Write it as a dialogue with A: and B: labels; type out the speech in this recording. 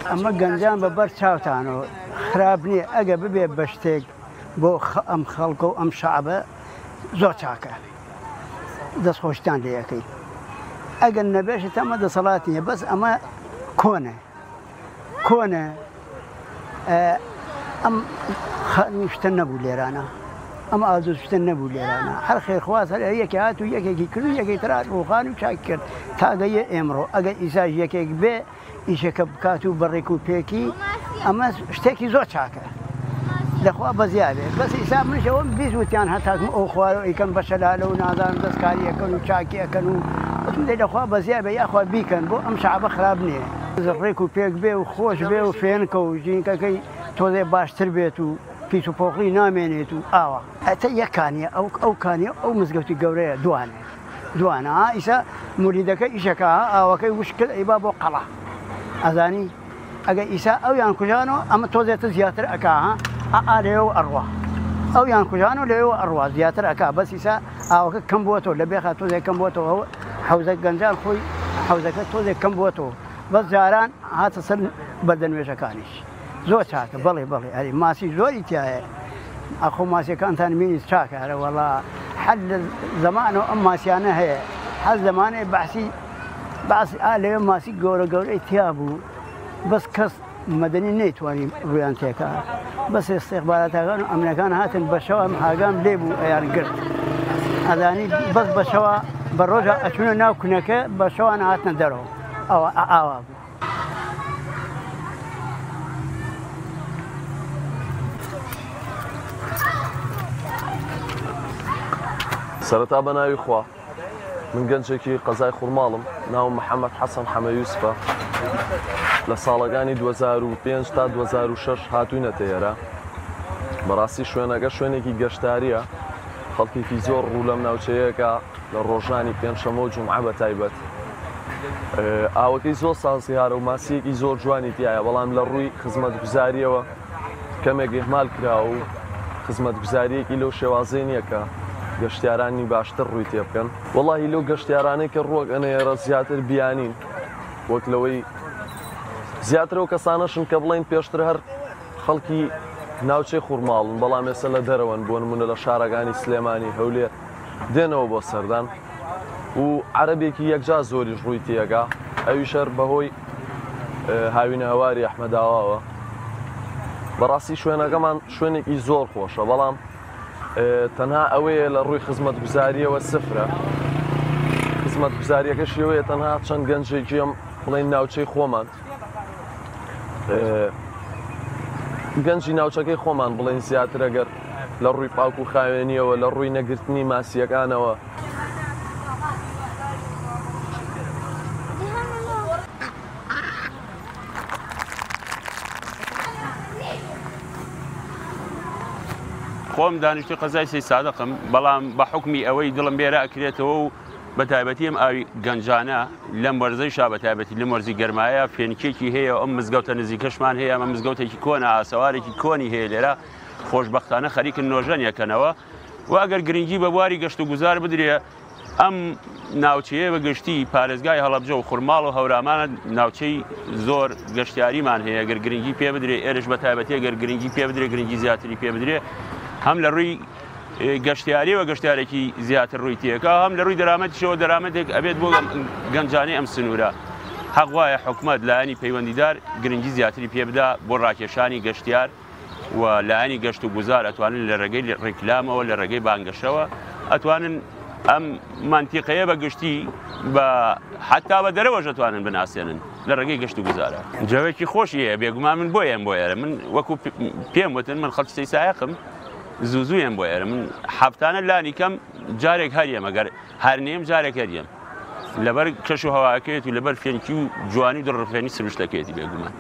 A: ئەمە گەنجان بە بەر چاوتانەوە خراپ نییە ئەگە ببێ بە شتێک بۆ ئەم خەڵکە و ئەم شەعبە زۆر چاکە دەستخۆشتان لێ ئەکەین ئەگەر نەبێشت ئەمە دەسەڵات نییە بەس ئەمە کۆنە کۆنە ئەم شتە نەبوو لێرانە ئەم ئازوو شتە نەبوو لێرانە هەر خێرخواز هەر یەکێ هات و یەکێکی کرد و یەکێک ترات ڕوخان و چاک کرد تاگەیە ئێمڕۆ ئەگەر ئیساش یەکێک بێ ئیشەکە بکات و بە ڕێک و پێکی ئەمە شتێکی زۆر چاکە لەخوا بەزیا بێت بەس ئیسا منش ئەوەم 20 وتیان هەتاکم ئەو خوارەوە ئیکەم بە شەلالە و نازانم دەستکاری ئەکەن و چاکی ئەکەن و وتم دەی لەخوا بەزیا بێ یاخوا بیکەن بۆ ئەم شەعبە خراپ نییە ڕێک و پێک بێ و خۆش بێ و فێنکە و ژینکەکەی تۆزێ باشتر بێت و پیس و پۆخڵی نامێنێت و ئاوا. ئەتە یەک کانیە ئەو ئەو کانیە ئەو مزگەوتی گەورەیە دوانێ دوانە ها ئیسا موریدەکە ئیشەکە ها ئاوەکەی وشک کرد ئەیبا بۆ قەڵا ئەزانی ئەگە ئیسا ئەویان کوژانەوە ئەمە تۆزێتە زیاتر ئەکا ها ئا لەوێوە ئەڕوا ئەویان کوژانەوە لەوێوە ئەڕوا زیاتر ئەکا بەس ئیسا ئاوەکە کەم بووەتەوە لە بێخا تۆزێک کەم بووەتەوە حەوزە گەنجان خۆی حەوزەکە تۆزێک کەم بووەتەوە بەس جاران هاتە سەر بەردە نوێژەکانیش. زۆر چاکە بەڵێ بەڵێ ئەرێ ماسی زۆری تایە ئەخۆ ماسیەکانتان مینی چاکە ئەرە وەڵا حەل لە زەمانەوە ئەم ماسیانە هەیە هەر زەمانێ بەعسی باسی ئا لەوێ ماسی گەورە گەورەی تیا بوو بەس کەس مەدەنی نەیتوانی ڕویان تێکا بەس ئێستیخباراتەکان و ئەمنەکان هاتن بەشەوە ئەم ئاگام لێ بوو ئەیان گرت ئەزانی بەس بەشەوە بە ڕۆژە ئەچونە ناو کونەکە بە شەوان هاتنە دەرەوە ئەوە ئاوا بوو.
B: سەرەتا بە ناوی خوا من گەنجێکی قەزای خورماڵم ناوم محەممەد حەسەن حەمە یوسفە لە ساڵەکانی 2005 تا 2006 هاتوینەتە ئێرە بەڕاستی شوێنەکە شوێنێکی گەشتاریە خەڵکێکی زۆر ڕوو لەم ناوچەیەکە لە ڕۆژانی پێنجشەممە و جومعە بە تایبەت ئاوەکەی زۆر سازگارە و ماسییەکی زۆر جوانی تایە بەڵام لە ڕووی خزمەتگوزاریەوە کەمێک ئیهمال کراوە و خزمەتگوزاریەکی لەو شێوازەی نییە کە گەشتیارانی باشتر ڕووی تێ بکەن وەڵاهی لەو گەشتیارانەی کە ڕووەک ئەنێرە زیاتر بیانین وەک لەوەی زیاتر ئەو کەسانەشن کە بڵین پێشتر هەر خەڵکی ناوچەی خورماڵن بەڵام ئێستا لە دەرەوەن بۆ نمونە لە شارەکانی سلێمانی هەولێر دێنەوە بۆ سەردان و عەرەبێکی یەکجار زۆریش ڕووی تێگا ئەویش هەر بەهۆی هاوینەهەواری ئەحمەداواوە بەڕاستی شوێنەکەمان شوێنێکی زۆر خۆشە بەڵام تەنها ئەوەیە لە ڕووی خزمەتگوزاریەوە سفرە خزمەتگوزاریەکە شێوەیە تەنها چەند گەنجێکی ئەم بڵێن ناوچەی خۆمان گەنجی ناوچەکەی خۆمان بڵێن زیاتر ئەگەر لە ڕووی پاک و خاوێنیەوە لە ڕووی نەگرتنی ماسیەکانەوە.
C: خۆم دانیشتوی قەزای سەیدسادقم بەڵام بە حوکمی ئەوەی دڵم بێرە ئەکرێتەوە و بە تایبەتی ئەم ئاوی گەنجانە لەم وەرزەیشا بە تایبەتی لەم وەرزی گەرمایە فێنکێکی هەیە ئەم مزگەوتە نزیکەشمان هەیە ئەمە مزگەوتێکی کۆنە ئاسەوارێکی کۆنی هەیە لێرە خۆشببختانە خەریکن نۆژەن یەکەنەوە و ئەگەر گرنگی بە بواری گەشت و گوزار بدرێ ئەم ناوچەیە بە گشتی پارێزگای هەڵەبجە و خورماڵ و هەورامانە ناوچەی زۆر گەشتیاریمان هەیە گەر گرنگی پێ بدرێ ئێرش بە تایبەتی گەر گرنگی پێ بدرێ گرنگی زیاتری پێ بدرێ هەم لە ڕووی گەشتیاریەوە گەشتیارێکی زیاتر ڕووی تێکا هەم لە ڕووی دەرامەتیشەوە دەرامەتێک ئەبێت بۆ گەنجانی ئەم سنوورە حەق وایە حکومەت لایەنی پەیوەندیدار گرنگی زیاتری پێ بدا بۆ ڕاکێشانی گەشتیار و لایەنی گەشت و گوزار ئەتوانن لە ڕێگەی ڕیکلامەوە لە ڕێگەی بانگەشەوە ئەتوانن ئەم مەنتیقەیە بە گشتی بە حتا بە دەرەوەش ئەتوانن بناسێنن لە ڕێگەی گەشت و گوزارە جەوێکی خۆشی هەیە بێگومان من بۆ یەم بۆ ئێرە من وەکو پێم وتن من خەڵکی سەی سایەقم زوو زوو یەم بۆ ئێرە من هەفتانە لانی کەم جارێک هەر یەم ئەگەر هەر نێم جارێک هەر یەم لەبەر کەش و هەواکەیەت و لەبەر فێنکی و جوانی و دڵڕفێنی سروشتەکەیەتی بێگومان.